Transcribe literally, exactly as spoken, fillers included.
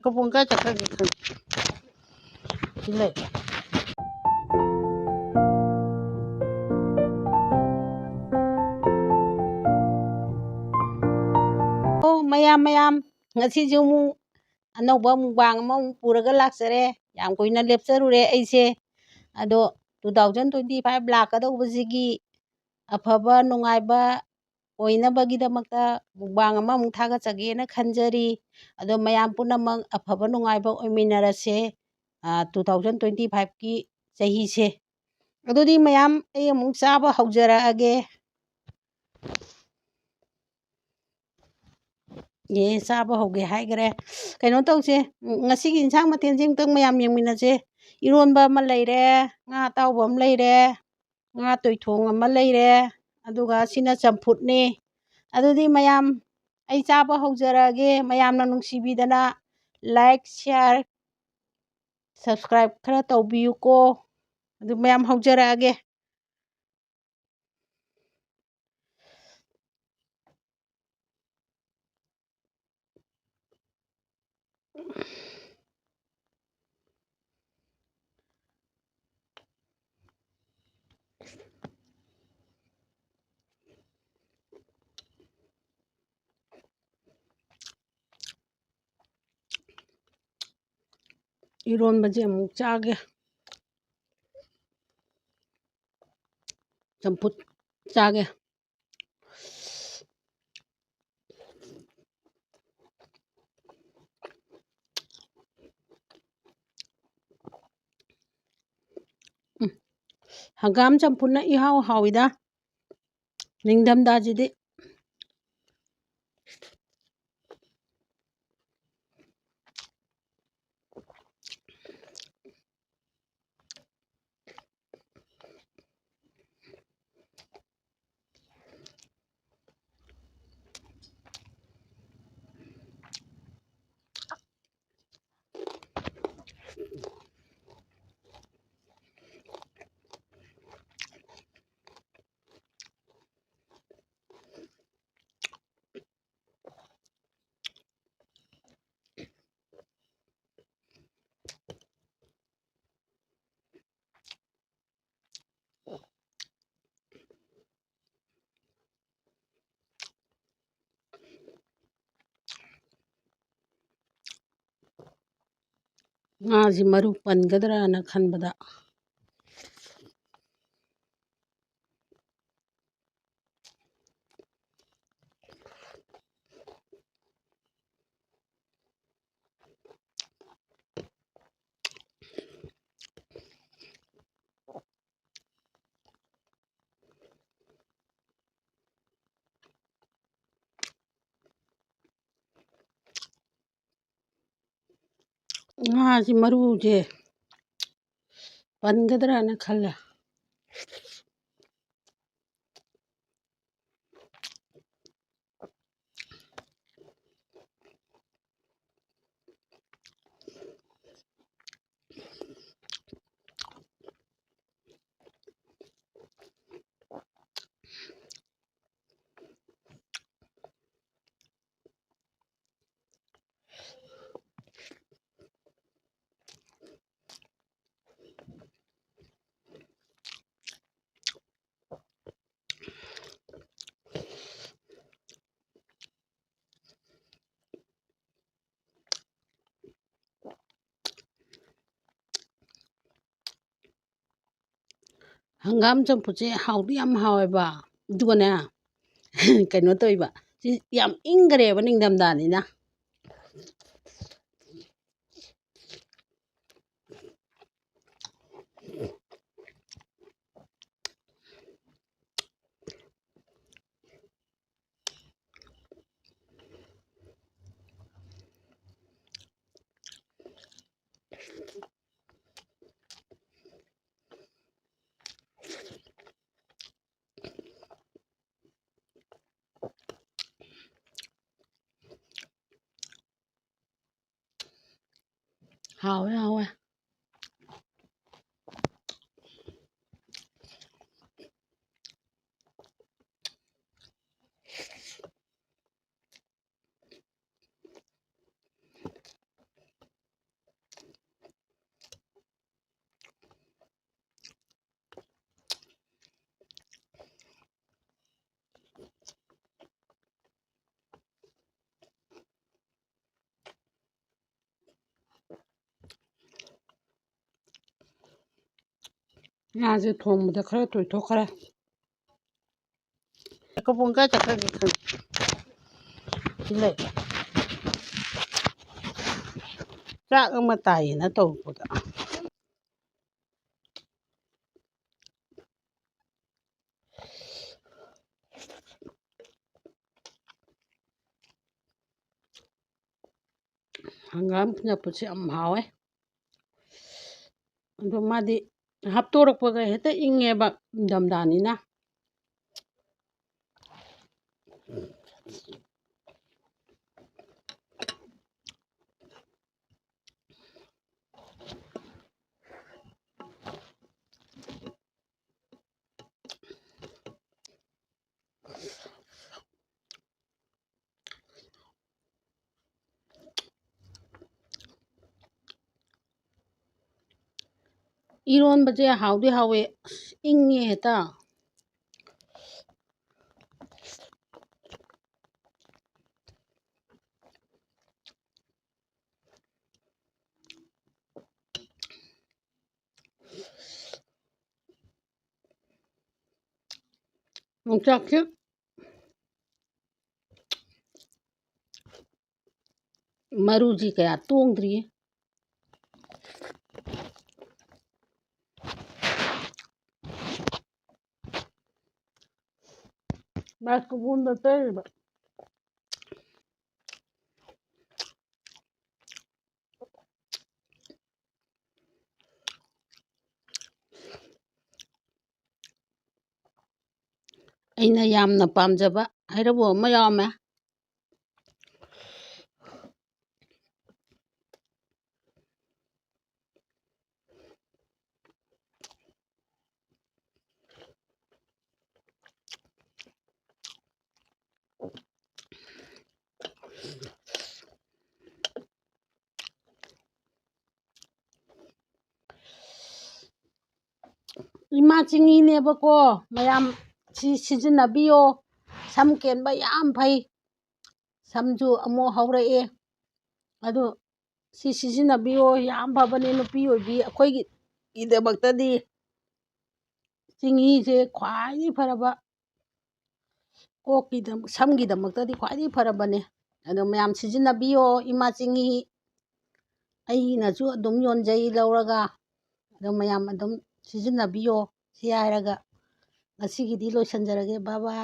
ꯀꯕꯣꯡ ꯀꯥꯏ ꯆꯠꯈ꯭ꯔꯒꯦ ꯈꯪꯗꯦ꯫ ꯁꯤ ꯂꯩ꯫ ꯑꯣ, ꯃꯌꯥꯝ, ꯃꯌꯥꯝ, ꯉꯁꯤꯁꯨ ꯑꯃꯨꯛ ꯑꯅꯧꯕ mukbang ꯑꯃꯃꯨꯛ ꯄꯨꯔꯒ ꯂꯥꯛꯆꯔꯦ꯫ ꯌꯥꯝ ꯀꯨꯏꯅ ꯂꯦꯞꯆꯔꯨꯔꯦ ꯑꯩꯁꯦ꯫ ꯑꯗꯣ two thousand twenty five ꯂꯥꯛꯀꯗꯧꯕꯁꯤꯒꯤ ꯑꯐꯕ ꯅꯨꯡꯉꯥꯏꯕ ꯑꯣꯏꯅꯕꯒꯤꯗꯃꯛꯇ mukbang ꯑꯃꯃꯨꯛ ꯊꯥꯒꯠꯆꯒꯦꯅ ꯈꯟꯖꯔꯤ꯫ ꯑꯗꯣ ꯃꯌꯥꯝ ꯄꯨꯝꯅꯃꯛ ꯑꯐꯕ ꯅꯨꯡꯉꯥꯏꯕ ꯑꯣꯏꯃꯤꯟꯅꯔꯁꯦ, ꯑ, two thousand twenty five ꯀꯤ ꯆꯍꯤꯁꯦ꯫ ꯑꯗꯨꯗꯤ ꯃꯌꯥꯝ, ꯑꯩ ꯑꯃꯨꯛ ꯆꯥꯕ ꯍꯧꯖꯔꯛꯑꯒꯦ꯫ ꯑꯦ, ꯆꯥꯕ ꯍꯧꯒꯦ ꯍꯥꯏꯈ꯭ꯔꯦ꯫ ꯀꯩꯅꯣ ꯇꯧꯁꯦ, ꯎꯝ, ꯉꯁꯤꯒꯤ ꯏꯟꯁꯥꯡ ꯃꯊꯦꯜꯁꯦ ꯑꯃꯨꯛꯇꯪ ꯃꯌꯥꯝ ꯌꯦꯡꯃꯤꯟꯅꯁꯦ꯫ ꯏꯔꯣꯟꯕ ꯑꯃ ꯂꯩꯔꯦ, ꯉꯥ ꯑꯇꯥꯎꯕ ꯑꯃ ꯂꯩꯔꯦ, ꯉꯥ ꯇꯣꯏꯊꯣꯡ ꯑꯃ ꯂꯩꯔꯦ, ꯑꯗꯨꯒ ꯁꯤꯅ ꯆꯝꯐꯨꯠꯅꯤ꯫ ꯑꯗꯨꯗꯤ ꯃꯌꯥꯝ, ꯑꯩ ꯆꯥꯕ ꯍꯧꯖꯔꯛꯑꯒꯦ꯫ ꯃꯌꯥꯝꯅ ꯅꯨꯡꯁꯤꯕꯤꯗꯅ like, share, subscribe ꯈꯔ ꯇꯧꯕꯤꯌꯨꯀꯣ꯫ ꯑꯗꯨ ꯃꯌꯥꯝ, ꯍꯧꯖꯔꯛꯑꯒꯦ꯫ ꯏꯔꯣꯟꯕꯁꯦ ꯑꯃꯨꯛ ꯆꯥꯒꯦ꯫ ꯆꯝꯐꯨꯠ ꯆꯥꯒꯦ꯫ ꯎꯝ, ꯍꯪꯒꯥꯝ ꯆꯝꯐꯨꯠꯅ ꯏꯍꯥꯎ ꯍꯥꯎꯋꯤꯗ ꯅꯤꯡꯊꯝꯊꯥꯁꯤꯗꯤ꯫ ꯉꯥꯁꯤ ꯃꯔꯨ ꯄꯟꯒꯗ꯭ꯔꯥꯅ ꯈꯟꯕꯗ꯫ ꯉꯥꯁꯤ ꯃꯔꯨꯁꯦ ꯄꯟꯒꯗ꯭ꯔꯥꯅ ꯈꯜꯂꯦ꯫ ꯍꯪꯒꯥꯝ ꯆꯝꯐꯨꯠꯁꯦ ꯍꯥꯎꯗꯤ ꯌꯥꯝ ꯍꯥꯎꯋꯦꯕ, ꯑꯗꯨꯒꯅꯦ, ꯀꯩꯅꯣ ꯇꯧꯏꯕ, ꯁꯤ ꯌꯥꯝ ꯏꯪꯈ꯭ꯔꯦꯕ ꯅꯤꯡꯊꯝꯊꯥꯅꯤꯅ꯫ ꯍꯥꯎꯋꯦ, ꯍꯥꯎꯋꯦ꯫ ꯉꯥꯁꯦ ꯊꯣꯡꯕꯗ ꯈꯔ ꯇꯣꯏꯊꯣꯛꯈ꯭ꯔꯦ꯫ ꯀꯕꯣꯡ ꯀꯥꯏ ꯆꯠꯈ꯭ꯔꯒꯦ ꯈꯪꯗꯦ꯫ ꯁꯤ ꯂꯩ꯫ ꯆꯥꯛ ꯑꯃ ꯇꯥꯏꯌꯦꯅ ꯇꯧꯕꯗ꯫ ꯍꯪꯒꯥꯝ ꯆꯝꯐꯨꯠꯁꯦ ꯌꯥꯝ ꯍꯥꯎꯋꯦ꯫ ꯑꯗꯣ ꯃꯥꯗꯤ ꯍꯥꯞꯇꯣꯔꯛꯄꯒ ꯍꯦꯛꯇ ꯏꯪꯉꯦꯕ, ꯏꯪꯊꯝꯊꯥꯅꯤꯅ꯫ ꯏꯔꯣꯟꯕꯁꯦ ꯍꯥꯎꯗꯤ ꯍꯥꯎꯋꯦ, ꯑꯁ, ꯏꯪꯉꯦ ꯍꯦꯛꯇ꯫ ꯌꯣꯡꯆꯥꯛꯁꯦ ꯃꯔꯨꯁꯤ ꯀꯌꯥ ꯇꯣꯡꯗ꯭ꯔꯤꯌꯦ꯫ ꯃꯥꯏꯀ꯭ꯔꯣꯐꯣꯟꯗ ꯇꯩꯔꯤꯕ꯫ ꯑꯩꯅ ꯌꯥꯝꯅ ꯄꯥꯝꯖꯕ ꯍꯩꯔꯕꯣ ꯑꯃ ꯌꯥꯎꯔꯝꯃꯦ꯫ ꯏꯃꯥ ꯆꯤꯡꯍꯤꯅꯦꯕꯀꯣ, ꯃꯌꯥꯝ ꯁꯤ ꯁꯤꯖꯤꯟꯅꯕꯤꯌꯣ꯫ ꯁꯝ ꯀꯦꯟꯕ ꯌꯥꯝ ꯐꯩ꯫ ꯁꯝꯁꯨ ꯑꯃꯨꯛ ꯍꯧꯔꯛꯑꯦ꯫ ꯑꯗꯨ ꯁꯤ ꯁꯤꯖꯤꯟꯅꯕꯤꯌꯣ, ꯌꯥꯝ ꯐꯕꯅꯦ ꯅꯨꯄꯤ ꯑꯣꯏꯕꯤ ꯑꯩꯈꯣꯏꯒꯤꯗꯃꯛꯇꯗꯤ꯫ ꯆꯤꯡꯍꯤꯁꯦ ꯈ꯭ꯋꯥꯏꯗꯒꯤ ꯐꯔꯕ, ꯀꯣꯛꯀꯤꯗꯃꯛ, ꯁꯝꯒꯤꯗꯃꯛꯇꯗꯤ ꯈ꯭ꯋꯥꯏꯗꯒꯤ ꯐꯔꯕꯅꯦ꯫ ꯑꯗꯣ ꯃꯌꯥꯝ ꯁꯤꯖꯤꯟꯅꯕꯤꯌꯣ ꯏꯃꯥ ꯆꯤꯡꯍꯤ꯫ ꯑꯩꯅꯁꯨ ꯑꯗꯨꯝ ꯌꯣꯟꯖꯩ ꯂꯧꯔꯒ꯫ ꯑꯗꯣ ꯃꯌꯥꯝ ꯑꯗꯨꯝ ꯁꯤꯖꯤꯟꯅꯕꯤꯌꯣ꯫ ꯁꯤ ꯍꯥꯏꯔꯒ ꯉꯁꯤꯒꯤꯗꯤ ꯂꯣꯏꯁꯤꯟꯖꯔꯒꯦ꯫ ꯕꯥꯏ ꯕꯥꯏ꯫